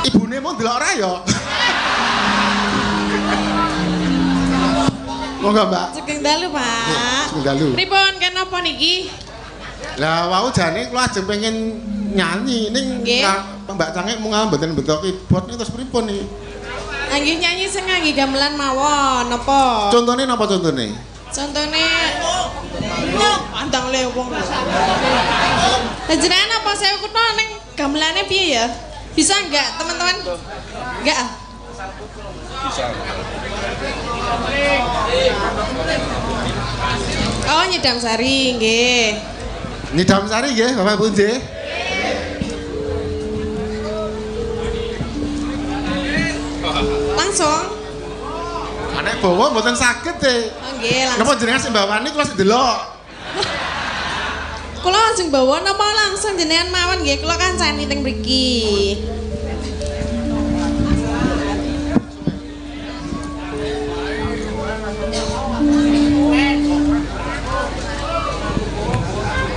Ibune mau ndelok ora ya? Monggo, Mbak. Sugeng dalu, Pak. Sugeng dalu. Pripun kenapa niki? Lah wau jane kula ajeng pengen nyanyi ning Mbak Cangik mung mboten beto keyboard niku terus pripun niki? Nggih nyanyi sing ngangge gamelan mawon napa? Contone napa contone? Contone pandang le wong. Lah jenengan apa sewu kutha ning gamelane piye ya? Bisa enggak teman-teman? Enggak ah? Bisa. Oh, nyidam sari nggih. Nyidam sari nggih, Bapak Ibu nggih. Langsung. Nek bawa mboten saged e. Oh nggih, langsung. Napa jenengan sing bawani kula sing delok. Kula langsung bawa napa langsung jenengan mawon nggih, kula kancani teng mriki.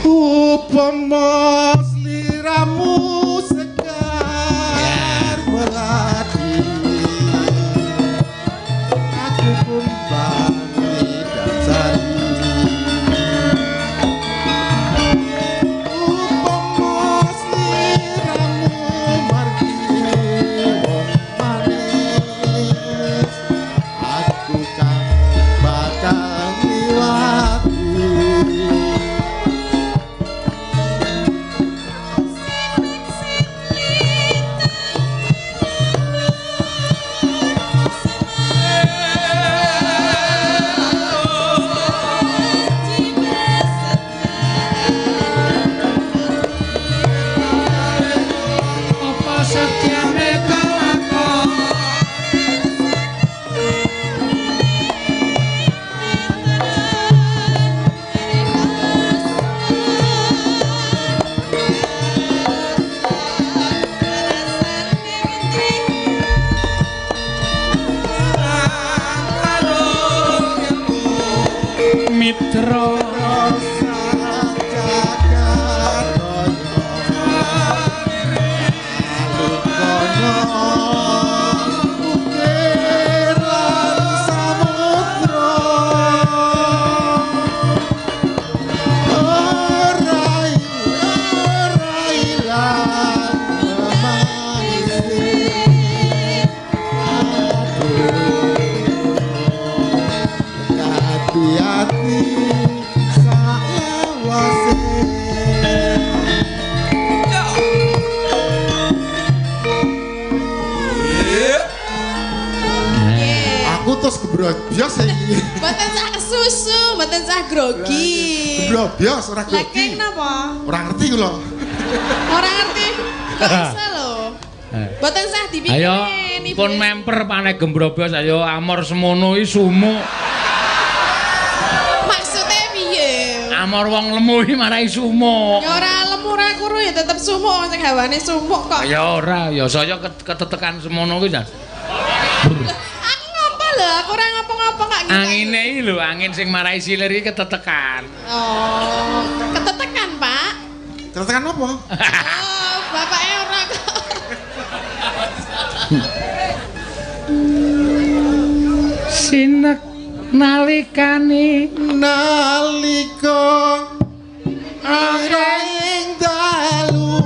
Upama sliramu segar melati, aku kumbang nyidam sari. Upama sliramu margi wong manis, aku kang bakal ngliwati. Mitra Gebrobos iki. Mboten sah kesusu, mboten sah grogi. Gebrobos ora grogi. Lah keng napa? Ora ngerti kula. Ora ngerti. Kok iso lho. Mboten sah dipikirin. Ayo pun memper pane gembrobos ayo amor semono iki sumuk. Maksude piye? Amor wong lemu iki marai sumuk. Ya ora lemu ora kuru ya tetep sumuk sing hawane sumuk kok. Ya ora, ya saya ketetekan semono kuwi. Aku ora ngapa-ngapa kok gitu. Angine iki lho, angin sing marai silir iki ketetekan. Oh, ketetekan, Pak. Ketetekan apa? Oh, bapake ora kok. Sinek nalikane nalika ing dalu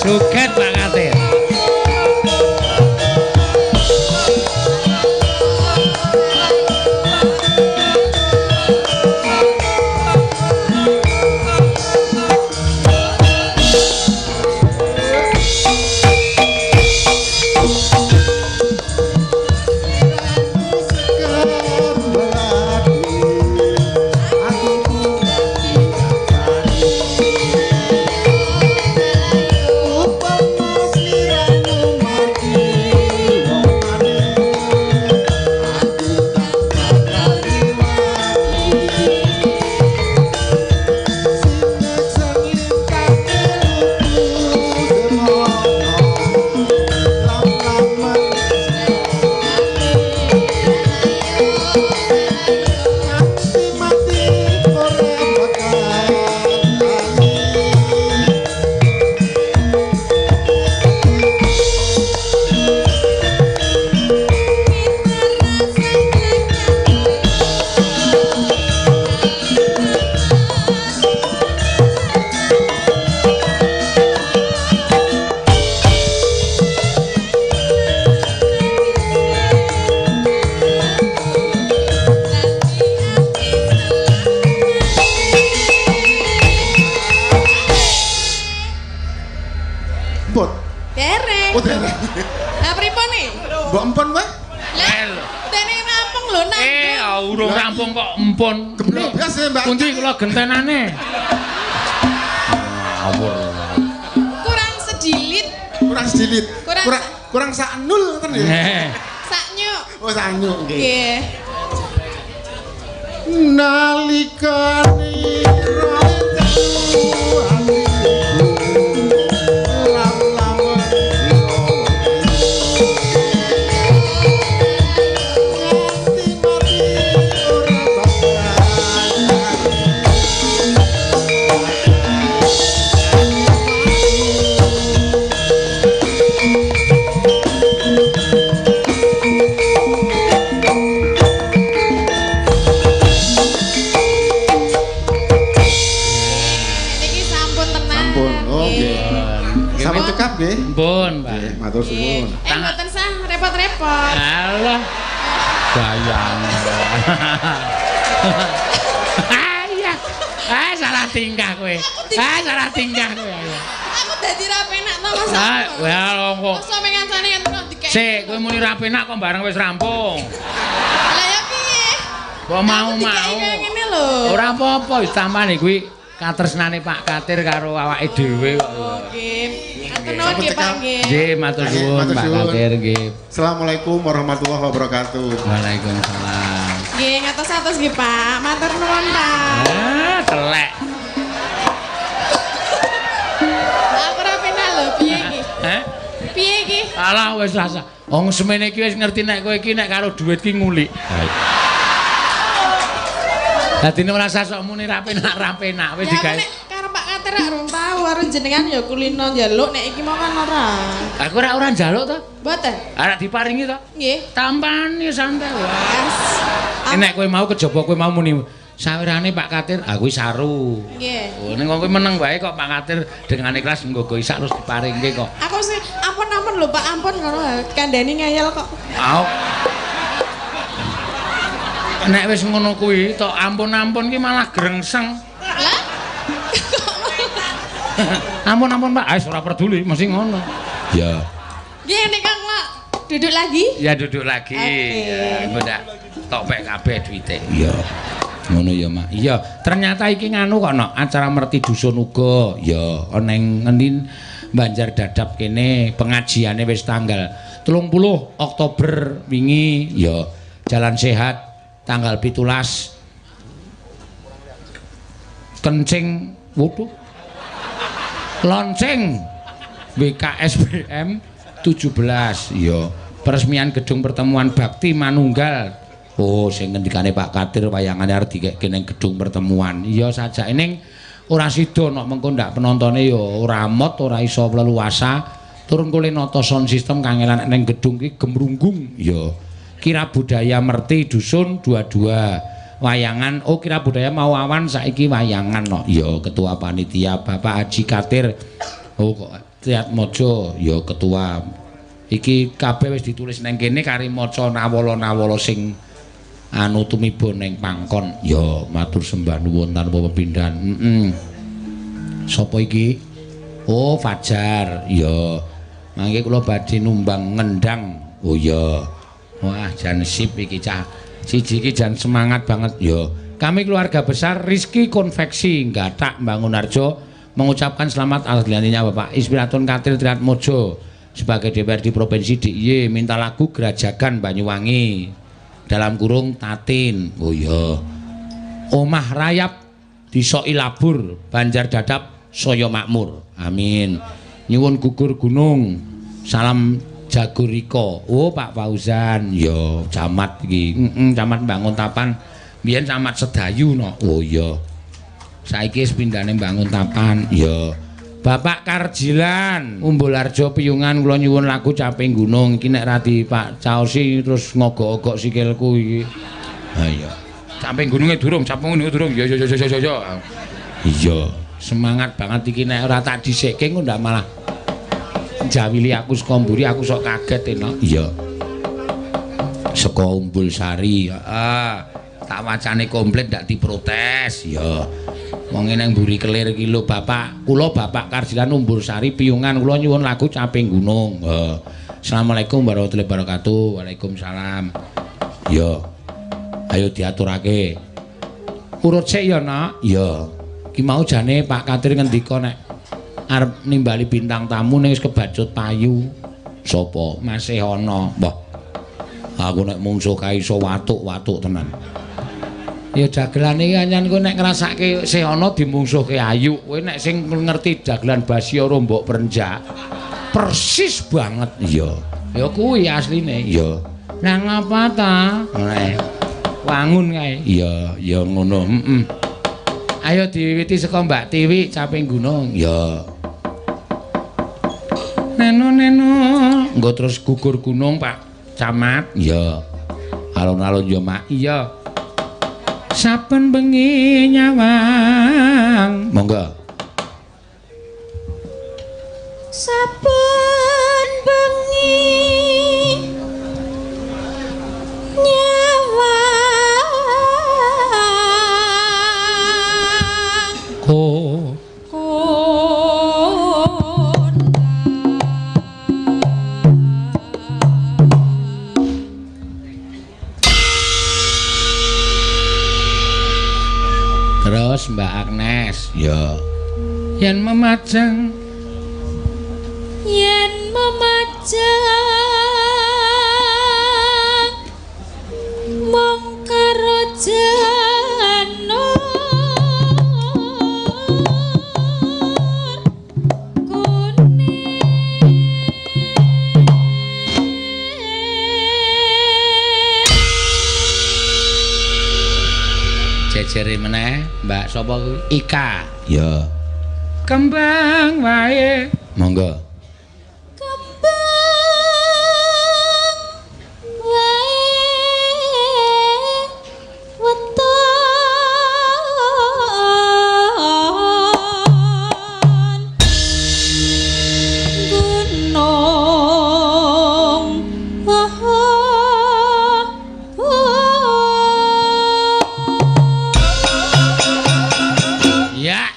joget Pak Katir. Dereng. Oh, dereng. Lah pripun nih? Mbok empun wae. Lah dereng rampung lho nang. Urung rampung kok empun. Geblobes ya, Mbak. Pundi kula gentenane? Ngawur. Kurang sedilit. Kurang sedilit. Kurang sak nul ngoten nggih. Sak nyuk. Oh, sak nyuk nggih. Nggih. Nalikane nggih. Ampun, Pak. Matur suwun. Mboten sah repot-repot. Alah. Bayang. Iya. Ah, salah tingkah kowe. Ah, salah tingkah kowe. Aku dadi ra penak to, Mas. Ah, ya kok. Mosok kancane yen kok dikek. Sik, kowe muni ra penak kok bareng wis rampung. Lah ya piye? Kok mau-mau. Ngene lho. Ora apa-apa wis tampane kuwi katresnane Pak Katir karo awake dhewe kok. Nggih. Matur nuwun nggih Pak nggih. Nggih, matur suwun Pak Katir nggih. Assalamualaikum warahmatullahi wabarakatuh. Waalaikumsalam. Nggih, ngatos-atos nggih Pak. Matur nuwun Pak. Ah, telek. Aku ora penak lho, piye iki? Heh? Piye iki? Alah wis rasa. Wong semene iki wis ngerti nek kowe iki nek karo dhuwit ki ngulik. Dadine ora sasok muni ra penak-ra penak wis digawe. Karo Pak Katir rak rong tau karo jenengan ya kulino njaluk nek iki mau kan ora. Aku ora ora njaluk to. Mboten. Arek diparingi to? Nggih. Tampani santai wae. Nek kowe mau kejaba kowe mau muni sawirane Pak Katir, aku saru. Nggih. Oh ning kowe meneng wae kok Pak Katir dengan ikhlas nggogo isak terus diparingke kok. Aku sih ampun-ampun lho Pak, ampun ngono kandhani ngeyel kok. Au. Nek wis ngono kuwi tok ampun-ampun ki malah grengseng. Lah? Ampun-ampun Pak, wis ora peduli mesti ngono. Ya. Nggih nek Kang Lak, duduk lagi? Ya duduk lagi. Okay. Ya engko ndak tok pek kabeh duwite. Iya. Ngono ya, Mak. Iya, ternyata iki nganu kok no, acara merti dusun uga. Ya, ana ning ngendi Banjar Dadap kene pengajiane wis tanggal 30 Oktober wingi ya. Jalan sehat tanggal 17 kencing waduh lonceng BKSBM 17 ya peresmian gedung pertemuan bakti Manunggal. Oh sing ngendikane Pak Katir wayangane arep dikekke ning gedung pertemuan iya sajake ning ora sida nok mengko ndak penontone ya ora mot ora iso leluasa turun kule nata sound system kangelan ning gedung ki gemrunggung ya. Kira budaya merti dusun 22 wayangan. Oh kira budaya mau awan saiki wayangan no. Ya ketua panitia Bapak Haji Katir. Oh kok Triatmojo ya ketua. Iki kabeh wis ditulis neng kene kari maca nawala-nawala sing anu tumiba neng pangkon. Ya matur sembah nuwun tanpa pepindhan. Sapa iki? Oh Fajar. Ya mangke kula badhe numbang ngendang. Oh ya. Wah, jan sip iki cah. Siji iki jan semangat banget ya. Kami keluarga besar Rizky Konveksi Gathak Bangunharjo mengucapkan selamat atas dilantiknya Bapak Ispiraton Katir Triatmojo sebagai DPRD Provinsi DIY, minta lagu Grajagan Banyuwangi dalam kurung Tatin. Oh iya. Omah Rayap Disoki Labur Banjar Dadap Soyo Makmur. Amin. Nyuwun gugur gunung. Salam Jagorika. Oh Pak Fauzan, ya camat iki. Camat Banguntapan. Biyen camat Sedayu no. Oh iya. Saiki wis pindhane Banguntapan. Ya. Bapak Karjilan, Umbularjo Piyungan kula nyuwun lagu Caping Gunung iki nek ra di Pak Caosi terus ngogok-ogok sikilku iki. Ha iya. Caping Gununge durung, Caping Gununge durung. Ya ya ya ya ya. Iya, semangat banget iki nek ora tak dhisikke engko ndak malah jawili aku saka mburi aku sok kaget enak. Iya. Saka Umbul Sari, heeh. Tak wacane komplit ndak diprotes. Ya. Wong nang mburi kelir iki lho Bapak. Kula Bapak Karjilan Umbursari Piyungan kula nyuwun lagu Caping Gunung. Heeh. Assalamualaikum warahmatullahi wabarakatuh. Waalaikumsalam. Ya. Ayo diaturake. Urut sik ya, Nak. Iya. Ki mau jane Pak Kadir ngendika nek arep nimbali bintang tamu ning wis kebacut payu. Sapa? Masih ana. Mbah. Aku nek mungsuh kae iso watuk-watuk tenan. Ya dagelane iki anyan kowe nek ngrasake sih ana dimungsuhke ayu. Kowe nek sing ngerti dagelan Basya ora mbok prenjak. Persis banget. Iya. Ya kuwi asline. Iya. Lah ngapa ta? Nek wangun kae. Iya, ya ngono. Heeh. Ayo diwiwiti saka Mbak Tiwi Caping Gunung. Iya. Neno neno. Engko terus gugur gunung Pak Camat. Iya. Alun-alun ya Mak. Iya. Saben bengi nyawang. Monggo. Saben bengi nyawang ko terus Mbak Agnes. Ya. Yen memajang, yen memajang mung karo janur kuning. Jejere meneh Mbak sapa kuwi? Ika. Ya. Kembang wae. Monggo. Kembang wae weton gunung. Ya.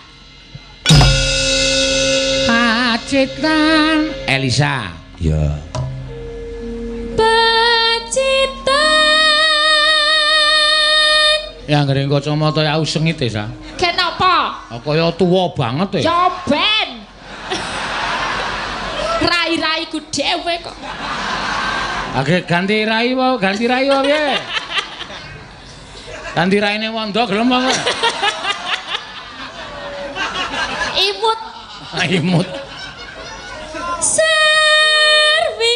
Pacitan Elisa. Ya. Pacitan. Ya anggere kacamata ya sengit e, Sa. Kenapa? Kaya tuwa banget e. Ya ben. Rai-raiku dhewe kok. Age ganti rai wae, ganti rai wae piye? Ganti raine wondo gelem apa? Imut. Imut. Serwi.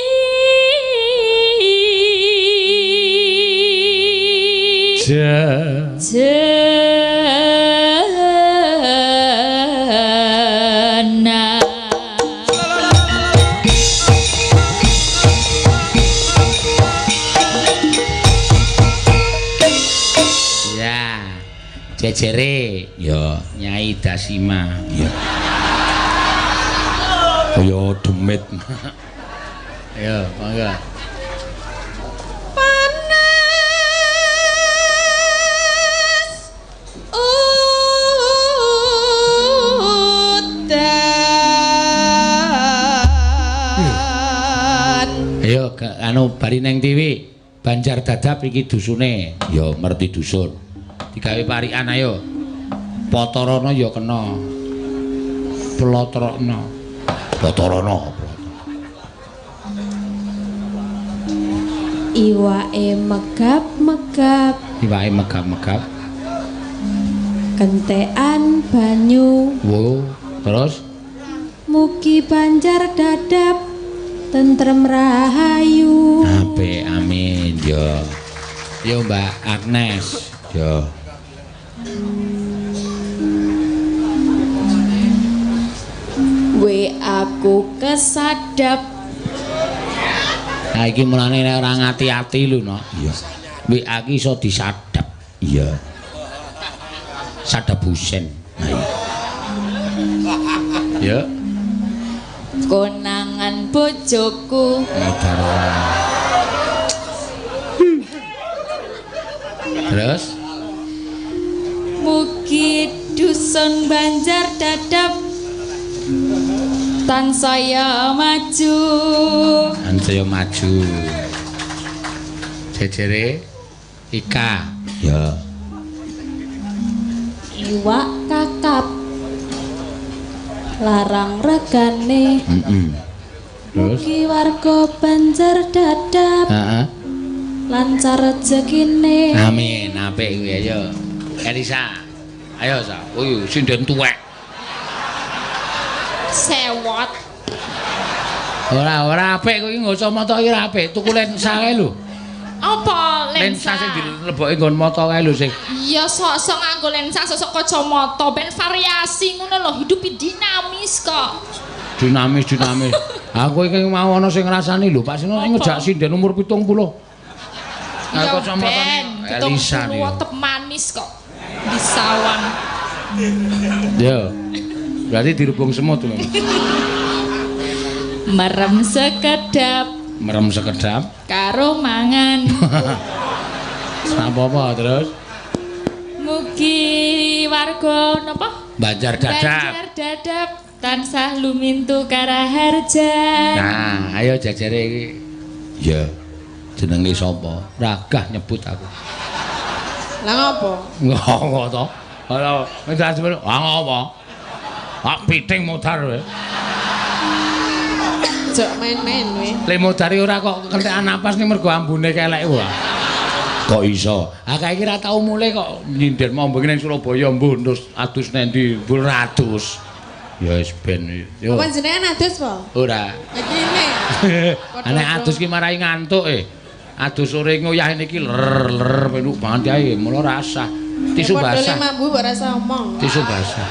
Jena. Ya. Jejere ya Nyai Dasima. Ya. Kaya demit. Ayo, mangga. Panas udan. Ayo anu bari neng TV Banjar Dadap iki dusune. Ya merti dusun. Digawe parikan ayo. Potorana ya kena. Plotrokno. Potorana. Iwake megap-megap. Iwake megap-megap. Kentekan banyu. Wo, terus mugi Banjar Dadap tentrem rahayu. Apik, amin yo. Yo Mbak Agnes, yo. We aku kesadap. Nah iki mulane nek ora ngati-ati lho, Nok. Iya. WA iki iso disadap. Iya. Sadap Husen. Nah iya. Ya. Konangan bojoku. Terus mugi dusun Dusun Banjar Dadap tansaya maju. Tansaya maju. Jejere Ika. Ya. Iwak kakap larang regane. Heeh. Terus mugi warga Banjar Dadap. Heeh. Lancar rezekine. Amin, apik kuwi ayo. Elisa. Ayo sa. Oh, sinden tuwek. Sewot. Ora, ora apik kuwi nggo kacamata iki ora apik. Tuku lensa kae lho. Apa lensa? Lensa sing dilebokke nggon mata kae lho sing. Iya, sok-sok nganggo lensa, sok-sok kacamata ben variasi ngono lho, hidup dinamis kok. Dinamis, dinamis. Aku iki mau ana sing ngrasani lho, Pak Sino ngejak sinden umur 70. Ya ben, Elisa nih. Tetep manis kok di sawang. Ya. Berarti dirubung semut lho. Merem sekedap. Merem sekedap karo mangan. Apa-apa terus? Mugi warga napa? Banjar Dadap. Banjar Dadap tansah lumintu karaharja. Nah, ayo jajare iki. Ya. Jenenge sapa? Ragah nyebut aku. Lah ngopo? Ngopo to? Ora ndas ah ngopo? Ah piting modar kowe. Jok main-main kowe. Le modar ora kok kentekan napas ning mergo ambune kelek wae. Kok iso? Ah kae iki ora tau mulih kok nyindir mombo ning Surabaya mbuh terus adus nang ndi? Mbuh adus. Ya wis ben. Yo. Apa jenengan adus po? Ora. Iki ne. Nek adus ki marai ngantuk e. Adus sore nguyah niki ler-ler penuk banget ae, mula rasah. Tisu basah. Padha mambu kok rasa omong. Tisu basah.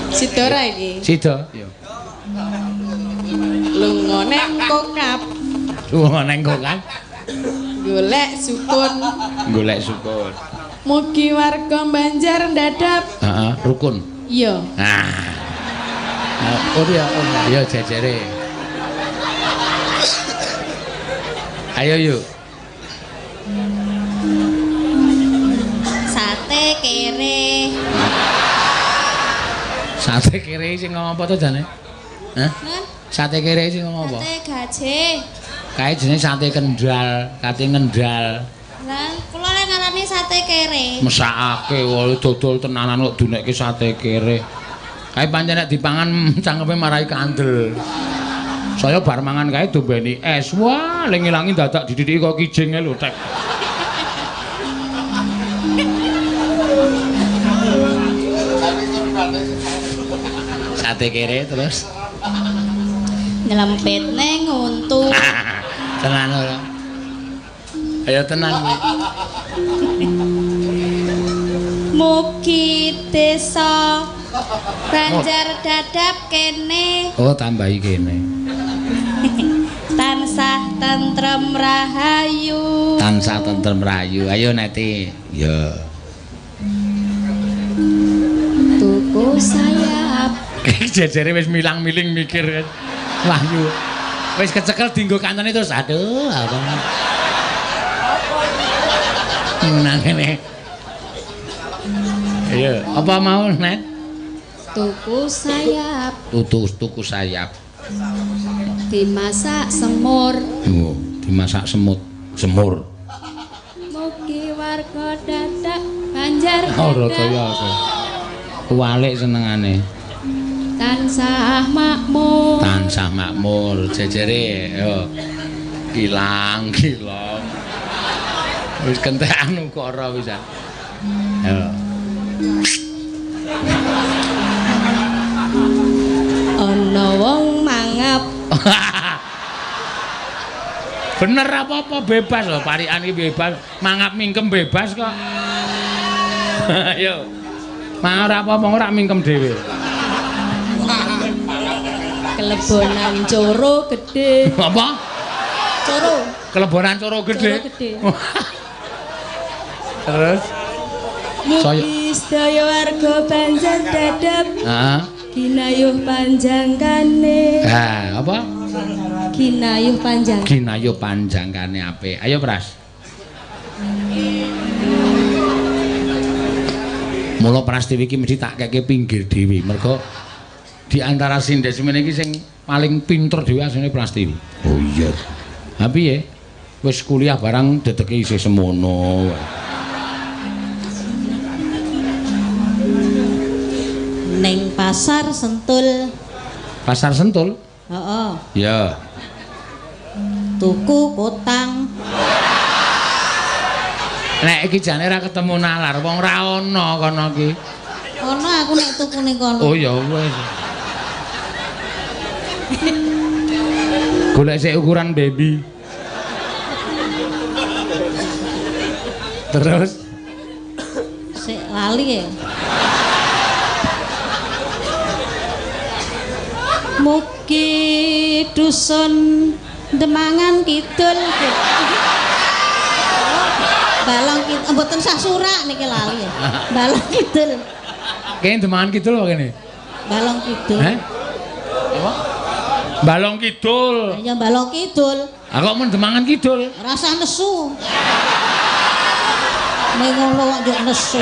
Sida ora iki? Sida. Iya. Lunga nang kokap. Lunga nang kokap. Golek sukun. Golek sukun. Mugi warga Banjar Dadap. Heeh, rukun. Iya. Nah. Oh iya, iya jejere. Ayo yuk. Sate kere. Sate kere sing ngomong apa to jane? Hah? Sate kere sing ngomong apa? Sate gajih. Kae jenenge sate Kendal, sate Ngendal. Lah, kula lek ngarani sate kere. Mesakake wae dodol tenanan kok dunekke sate kere. Kae pancen nek dipangan cangkeme marai kandel. Saya bar mangan kae dombeni es. Wah, le ngilangi dadak didhidhiki kok kijinge lho, Tek. Sate kere terus nyelempit ning untu. Tenan ora? Ayo tenan. Mugi desa Banjar Dadap kene. Oh, tambahi kene. Tansah tentrem rahayu. Tansah tentrem rahayu. Ayo Neti. Ya. Tuku sayap. Jejere wis milang-miling mikir. Wahyu. Wis kecekel dienggo kancane terus aduh apa. Nang kene. Iya, apa mau Net? Tuku sayap. Tuku sayap. Dimasak semur. Oh, dimasak semut, semur. Mugi warga Dadap Banjar. Ora kaya aku. Walik senengane. Tansah makmur. Tansah makmur, jejere yo. Kilang, kilong. Wis kentekan ukara pisan. Yo. Ana wong mangap. Bener apa-apa bebas lho, parikan iki bebas, mangap mingkem bebas kok. Ayo. Mangap ora apa-apa ora mingkem dhewe. Kelebonan coro gede. Apa? Coro. Kelebonan coro gede. Coro gede. Terus mugi sedaya warga Banjar Dadap. Heeh. Ginayuh panjangkane. Ha, apa? Ginayuh panjang. Ginayuh panjangkane apik. Ayo, Pras. Mula Prastiwi iki mesti tak keke pinggir dhewe. Mergo di antara sinden semene iki sing paling pinter dhewe asline Prastiwi. Oh iya. Ha piye? Wis kuliah barang dedeke isih semono. Ning Pasar Sentul. Pasar Sentul? Heeh. Ya. Tuku kotang. Nek iki jane ora ketemu nalar, wong ora ana kono iki. Ana aku nek tuku ning kono. Oh ya wis. Golek sik ukuran baby. Terus sik lali ya. Mugi dusun Demangan Kidul. Balong Kidul mboten sah surak niki lali ya. Balong Kidul. Kene Demangan Kidul apa kene? Balong Kidul. Heh? Apa? Balong Kidul. Ya Balong Kidul. Ah kok mun Demangan Kidul? Ora usah nesu. Ning ngono kok njuk nesu.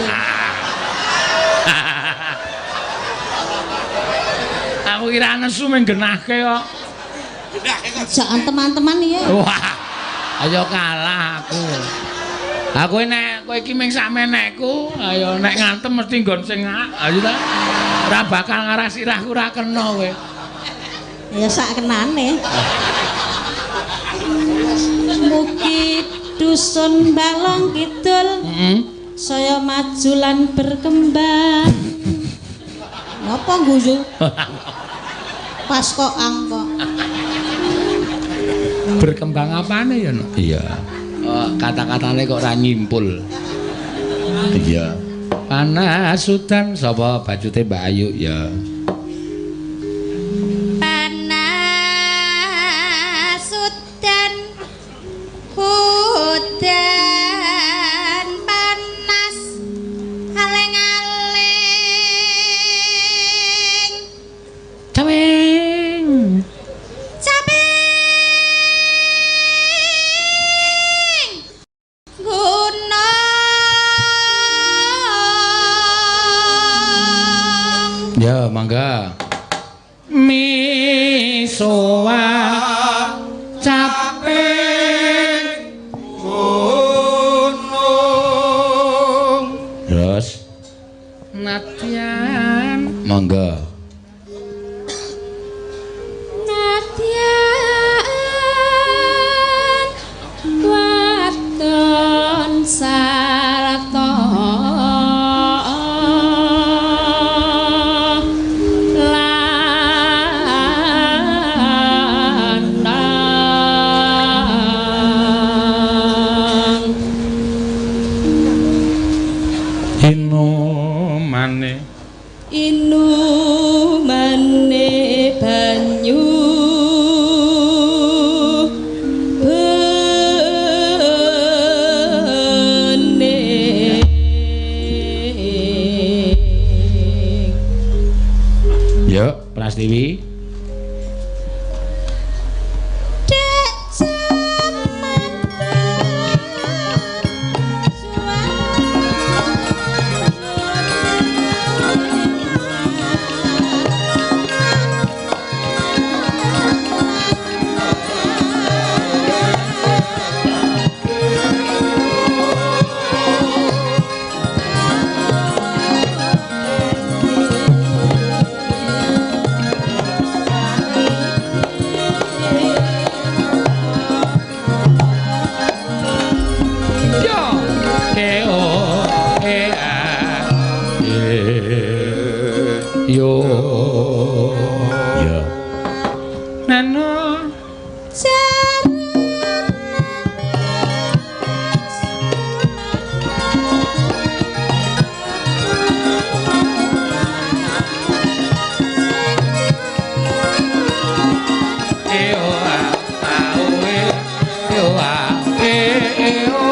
Aku kira nesu mung genahke kok. Jangan teman-teman ya. Wah. Ayo kalah aku. Aku nek kowe iki mung sakmenekku, ayo nek ngantem mesti nggon sing ayo ta. Ora bakal ngarah sirahku ora kena kowe. Ya sak kenane. Mugi dusun Balong Kidul saya maju lan berkembang. Napa guyu? Pas kok angkok. Berkembang apane ya, Nok? Iya. Kata-katane kok ora nyimpul. Iya. Panas udan sapa bajute Mbak Ayu ya. Panas udan udan panas aleng-aleng. Caweng. Caping gunung. Ya, mangga. Misowa caping gunung. Terus nadyan mangga. Nadyan wadon sarta lanang. Inumane inumane banyu bening. Yo, Prastiwi. Dek jaman Yo. E o e a e yo. Ya. Nano e o a a o e o a e e o.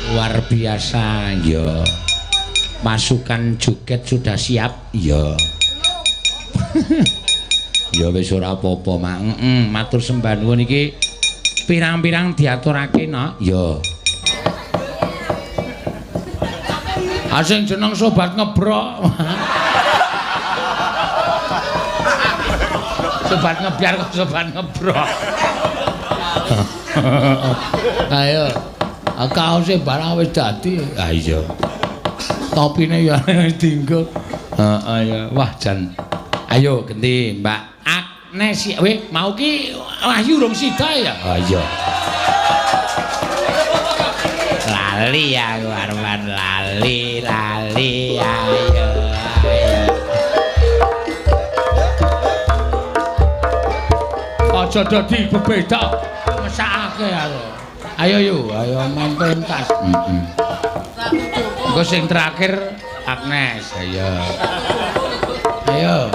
Luar biasa ya. Pasukan joget sudah siap ya. Ya wis ora apa-apa, Mak. Heeh, matur sembah nuwun iki pirang-pirang diaturake no. Ya. Asing jeneng sobat ngebrok. Sobat ngebyar kok sobat ngebrok. Ayo. Kaose barang wis dadi. Ha iya. Topine ya wis dienggo. Heeh ya. Wah jan. Ayo genti Mbak Agnes. Weh, mau ki Wahyu urung sida ya? Ha iya. Lali aku arepan lali lali ayo ayo. Aja dadi bebeda mesakake aku. Ayo yu, ayo main pentas. Heeh. Engko sing terakhir Agnes, ayo. Ayo.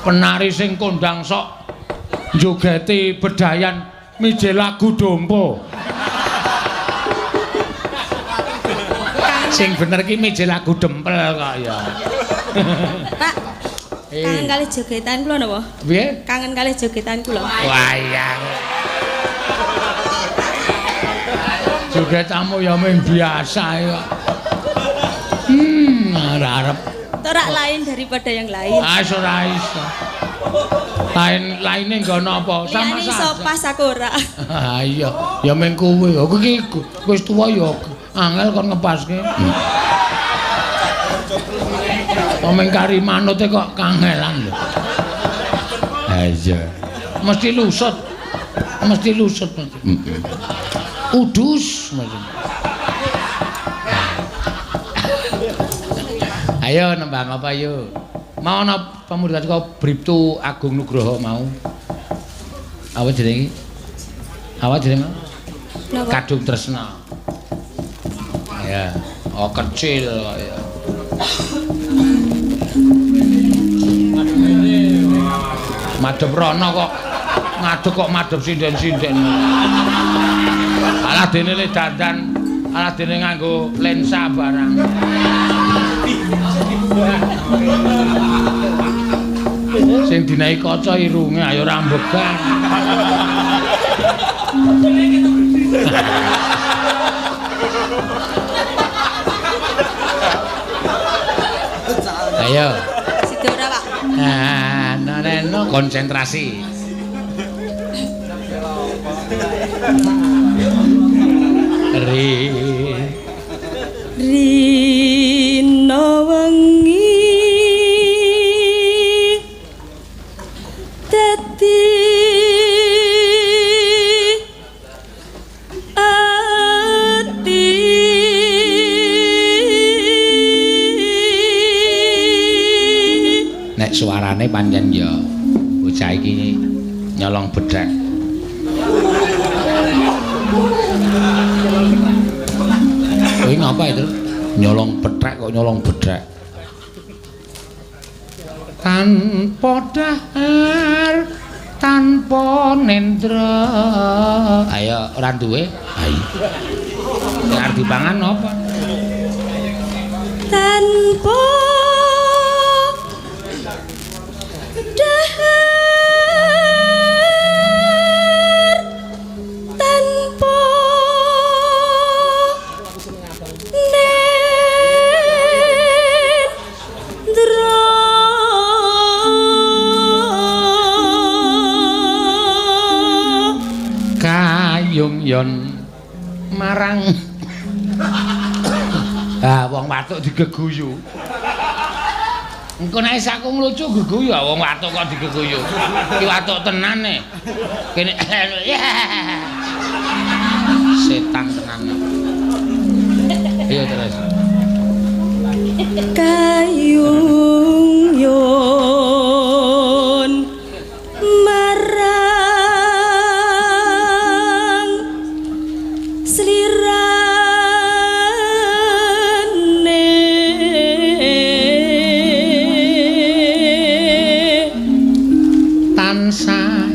Penari sing kondang sok njogeti bedayan mije lagu dompo. Sing bener ki mije lagu dempel kok ya. Pak, kangen kalih jogetan kula napa? Piye? Kangen kalih jogetan kula. Wah iya. Jogetanmu ya mung biasa ya. Ora arep. Ora lain daripada yang lain. Ah ora iso. Lain laine nggo napa? Sama saja. Iso pas aku ora. Ha iya, ya mung kuwi. Aku iki wis tuwa ya angel kon ngepaske. Omeng kari manute kok kangelan lho. Ha iya. Mesti lusut. Mesti lusut. Heeh. Udus mesti. Ayo nembang apa yo? Mau ana pamundhutan saka Briptu Agung Nugroho mau. Apa jenenge? Apa jenenge? Kadung Tresna. Ya, oh kecil kok ya. Madhep rono kok ngadeg kok madhep sinden-sinden. Alah dene le dandan, alah dene nganggo lensa barang. Sing dinaiki kaca irunge ayo rambegan. Ayo. Sida ora, Pak? Nah, no, konsentrasi. Rino wengi dadi ati. Nek suarane pancen ya Bocah iki nyolong bedhek. Kowe ngapa itu? Nyolong bedhek kok nyolong bedhek. Tanpa dahar, tanpa nendra. Ayo ora duwe. Ayo. Nek arep dipangan apa? Tanpa dahar, tanpa nendra. Kayung yon marang. Ah, wong watuk digeguyu. Engko nek aku nglucu geguyu, ah wong watuk kok digeguyu. Ki watuk tenan e. Kene setan tenan. Ayo terus. Kayung yon marang slirane tansah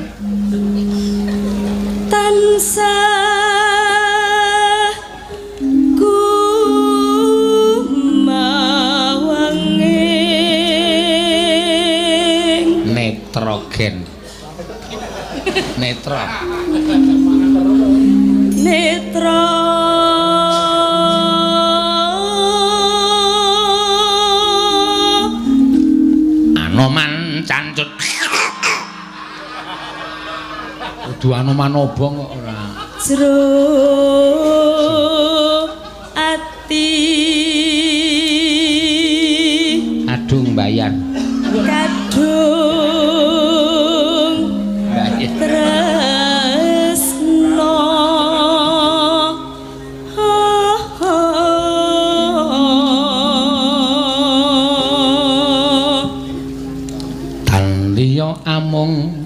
tansah kumawanging nitrogen. Netra. Netra Anoman cancut. Kudu Anoman obong kok ora. Jero ati Kadung bayar. Kadung Bayar. Tresno Tan liya amung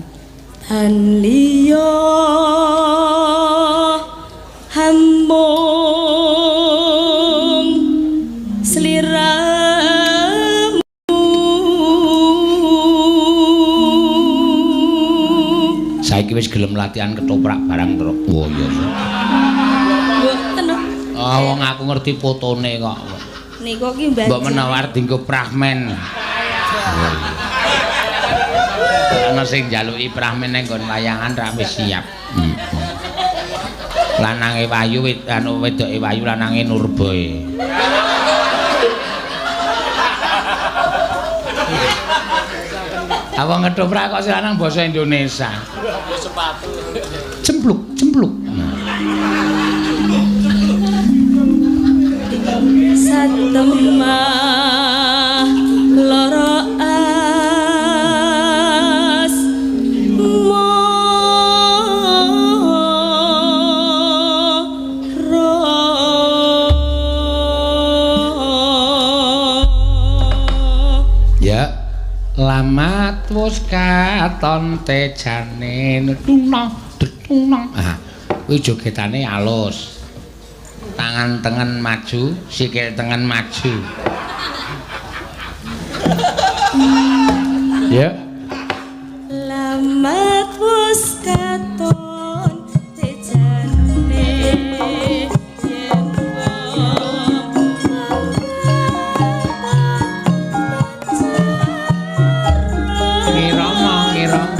tan liya amung sliramu. Saiki wis gelem latihan ketoprak barang terus. Oh iya. Mboten. Ah wong aku ngerti fotone kok. Niku ki mbak. Mbok menawa arep dienggo prahmen. Ana sing njaluki prahmen nang nggon wayangan ra wis siap. Lanange wayu anu wedoke wayu lanange Nurboy. Awang ngetoprak kok sing lanang basa Indonesia. Cempluk, cempluk. Nah. Satemah loro as moro. Ya, lamat wis katon tejane tunong tunong. Ah, kuwi jogetane alus. Tangan tengen maju, sikil tengen maju. Ya. Lamat wis katon tejane yen wong Ngirama, ngirama.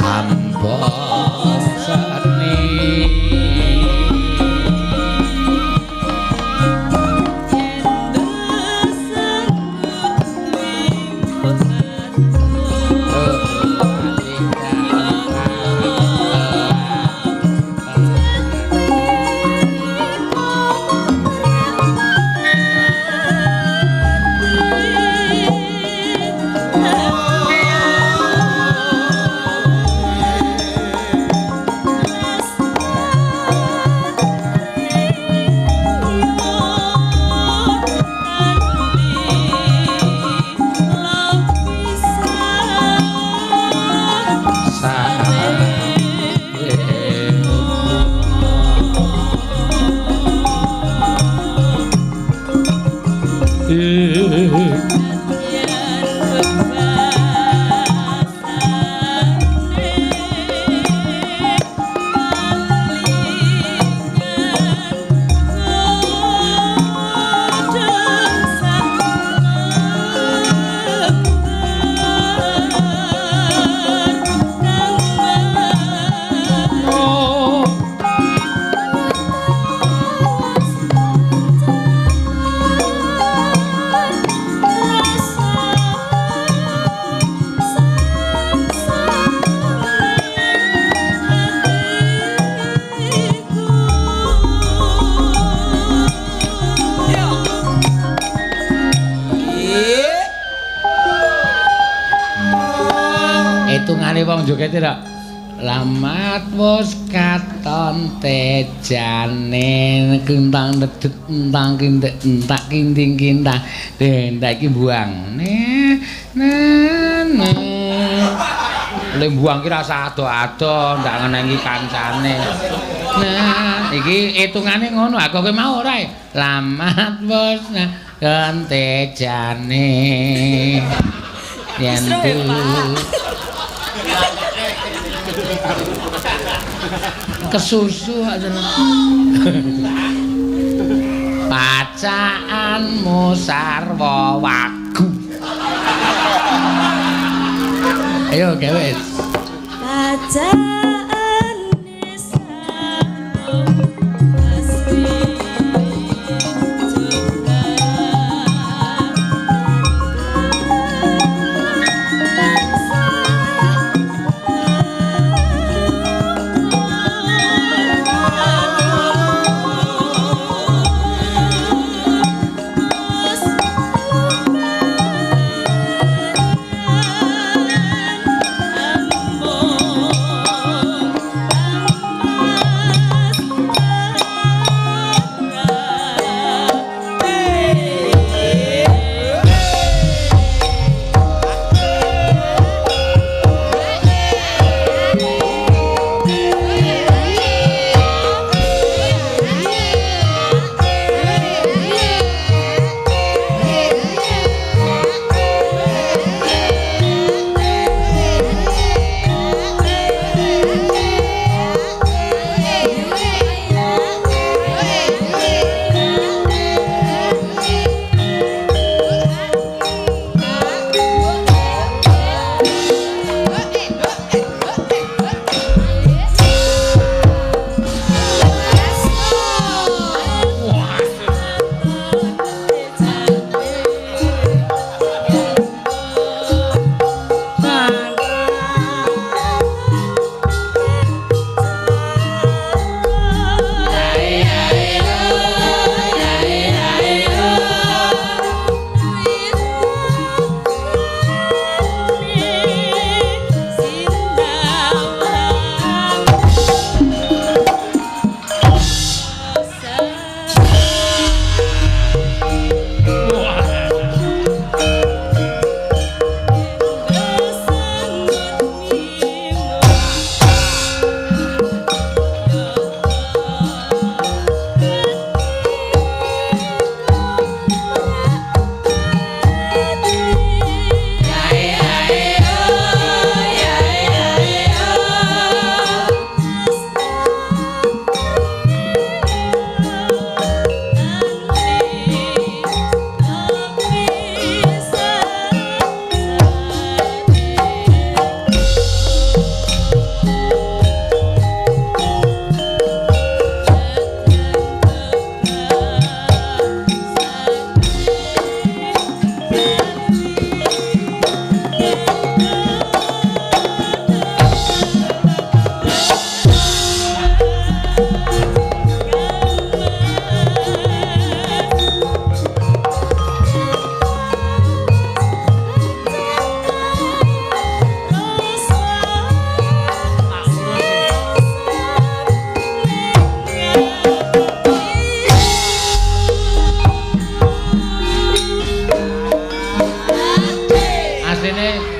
Hamba Hitungane wong joget ora. Lamat wis katon tejane kentang dedet entang kintik entak kinting kintang. Deh, iki buang. Ne ne ne. Le buang ki rasa ado-ado ndak ngenengi kancane. Nah, iki hitungane ngono. Aku kowe mau ora? Lamat wis katon tejane. Yen kesusu aja. Pacaanmu sarwa wagu. Ayo gawe. Pacaane sarwa asli.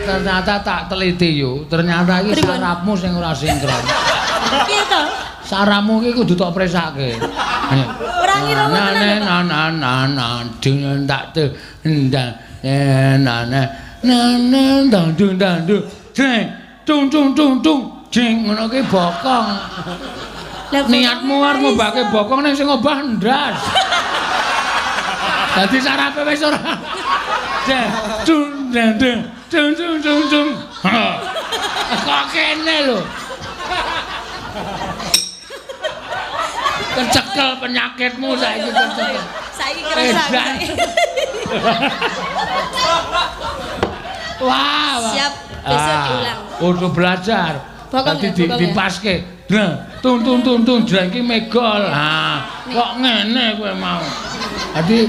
Ternyata tak teliti yo, ternyata iki sarapmu sing ora sinkron. Piye to? Sarapmu iki kudu tok presake. Ora ngira na na na na na ding tak te ndang na na na na ndang dung ndang dung jeng dung dung dung dung jeng ngono ki bokong. Niatmu arep ngobahke bokong ning sing ngobah ndas. Dadi sarape wis ora. Jeng dung ndang dung dung dung dung dung. Kok kene lho. Kecekel penyakitmu saiki kecekel. Saiki kerasa. Wah. Siap, besok diulang. Kudu belajar. Dadi dipaske. Tung tung tung tung jreng iki megol. Ha, kok ngene kowe mau. Dadi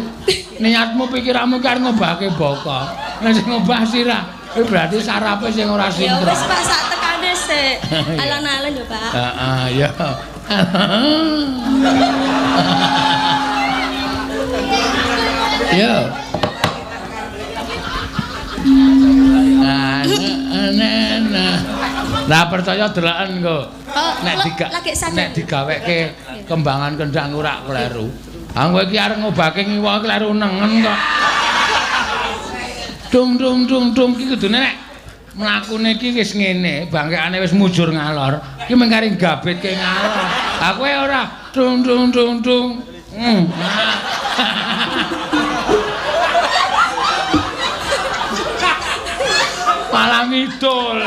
niatmu pikiranmu ki arep ngobahke bokong. Nek sing ngobah sirah. Kuwi berarti sarape sing ora Ya sinkron. wis Pak sak tekane sik. Alon-alon yo Pak. Heeh, ya. Yo. Nah, nah percaya deloken kok. Nek digaweke kembangan kendang ora kleru. Ah kowe iki arep ngobahke ngiwa kleru nengen kok. Dung dung dung dung iki kudune nek mlakune iki wis ngene, bangkekane wis mujur ngalor. Iki mung kari gabitke ngalor. Ah kowe ora dung dung dung dung. Malah ngidul.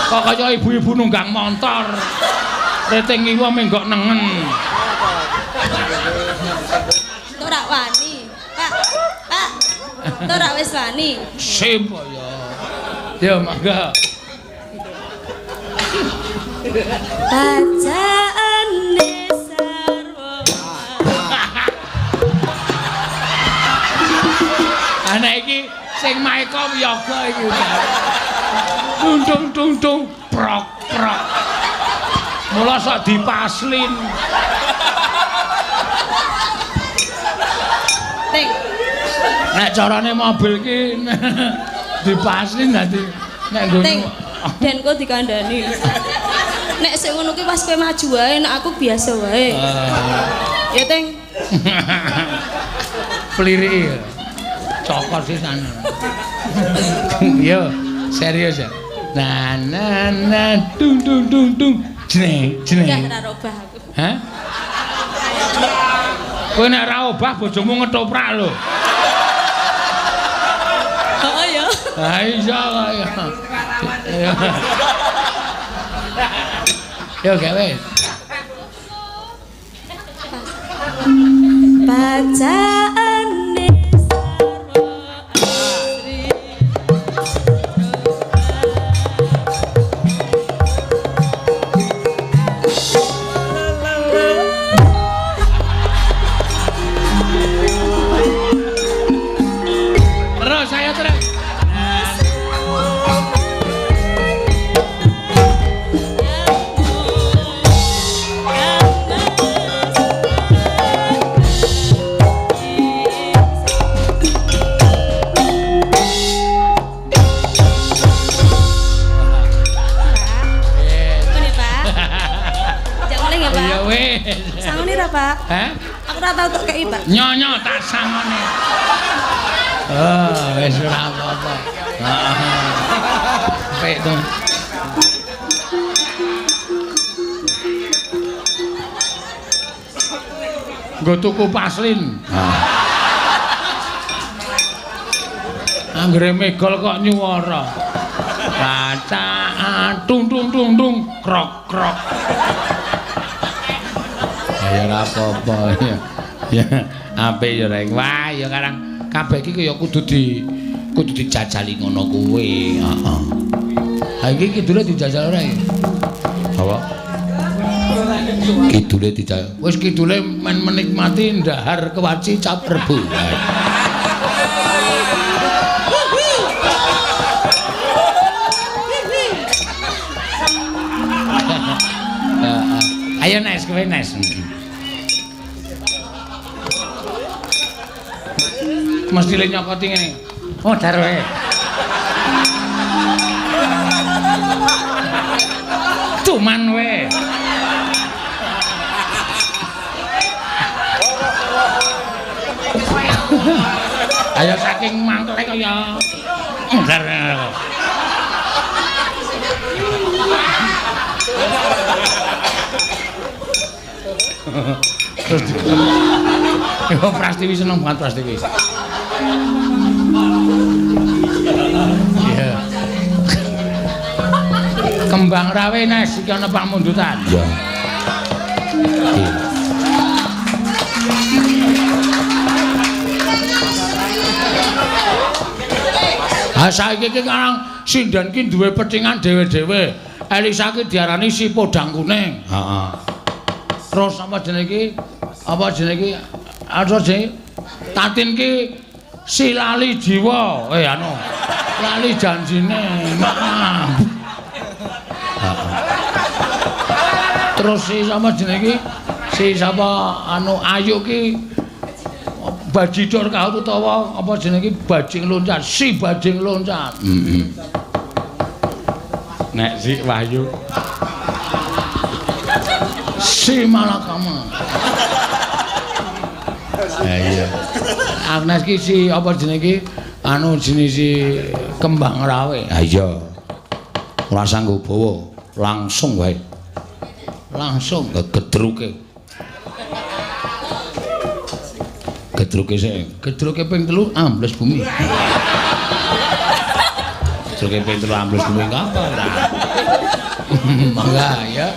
Kok kaya ibu-ibu nunggang montor. Rete ngiwa menggok nengen. Ora wani. Pak. Pak. Ora wis wani. Sip ya. Ya mangga. Bacaane sarwa. Ana iki sing maeka wiyaga iki. Dung dung dung dung prok prok. Mula sok dipaslin. Ting. Nek carane mobil ki dipaslin dadi nek nggo Ting. Den kok dikandani. Nek sik ngono ki pas kowe maju wae, nek aku biasa wae. Ya Ting. Pliriki. Cokot sisan. Yo, serius ya. Nah nah nah dung dung dung dung. Jeneng, jeneng. Enggak ora obah aku. Hah? Kowe nek ora obah bojomu ngetoprak lho. Heeh ya. Ha iya kok ya. Yo gawe. Bacaane sarwa asri. Terus saya terus. Pak. Hah? Aku ora tau tok kei, Pak. Nyonyo tak sangone. Oh, wis ora apa-apa. Heeh. Apik to. Nggo tuku paslin. Anggere megol kok nyuwara. Bacaan tung tung tung tung krok krok. Ya ora apa-apa ya. Ya apik ya rek. Wah ya karang kabeh iki ya kudu dijajali ngono kuwi. Heeh. Ha iki kidule dijajal ora iki? Apa? Kidule dijajal. Wis kidule men menikmati ndahar kewaci cap rebu. Ayo Nes, kowe Nes. Mesti le nyokoti ngene. Oh, dar wae. Cuman wae. Ayo saking mangkele kaya dar. Terus yo Prastiwi seneng banget Prastiwi. Iya. Kembang rawe Nes iki ana pamundutan. Iya. Ha saiki iki karang sinden ki duwe petingan dhewe-dhewe. Elisa ki diarani si podang kuning. Heeh. Terus apa jenenge iki? Apa jenenge iki? Apa jenenge? Tatin ki si lali jiwa. Anu. Lali janjine. Maaf. Terus si sama jenenge iki si sapa anu Ayu ki bajidor kaut utawa apa jenenge iki bajing loncat, si bajing loncat. Heeh. Nek si Wahyu si Malakama. Ha iya. Agnes ki si apa jenenge iki anu jenis si kembang rawe. Ha iya. Ora sanggup bawa, langsung wae. Langsung gedruke. Gedruke sik, gedruke ping 3 ambles bumi. Gedruke ping 3 ambles bumi ngapa ora? Mangga ya.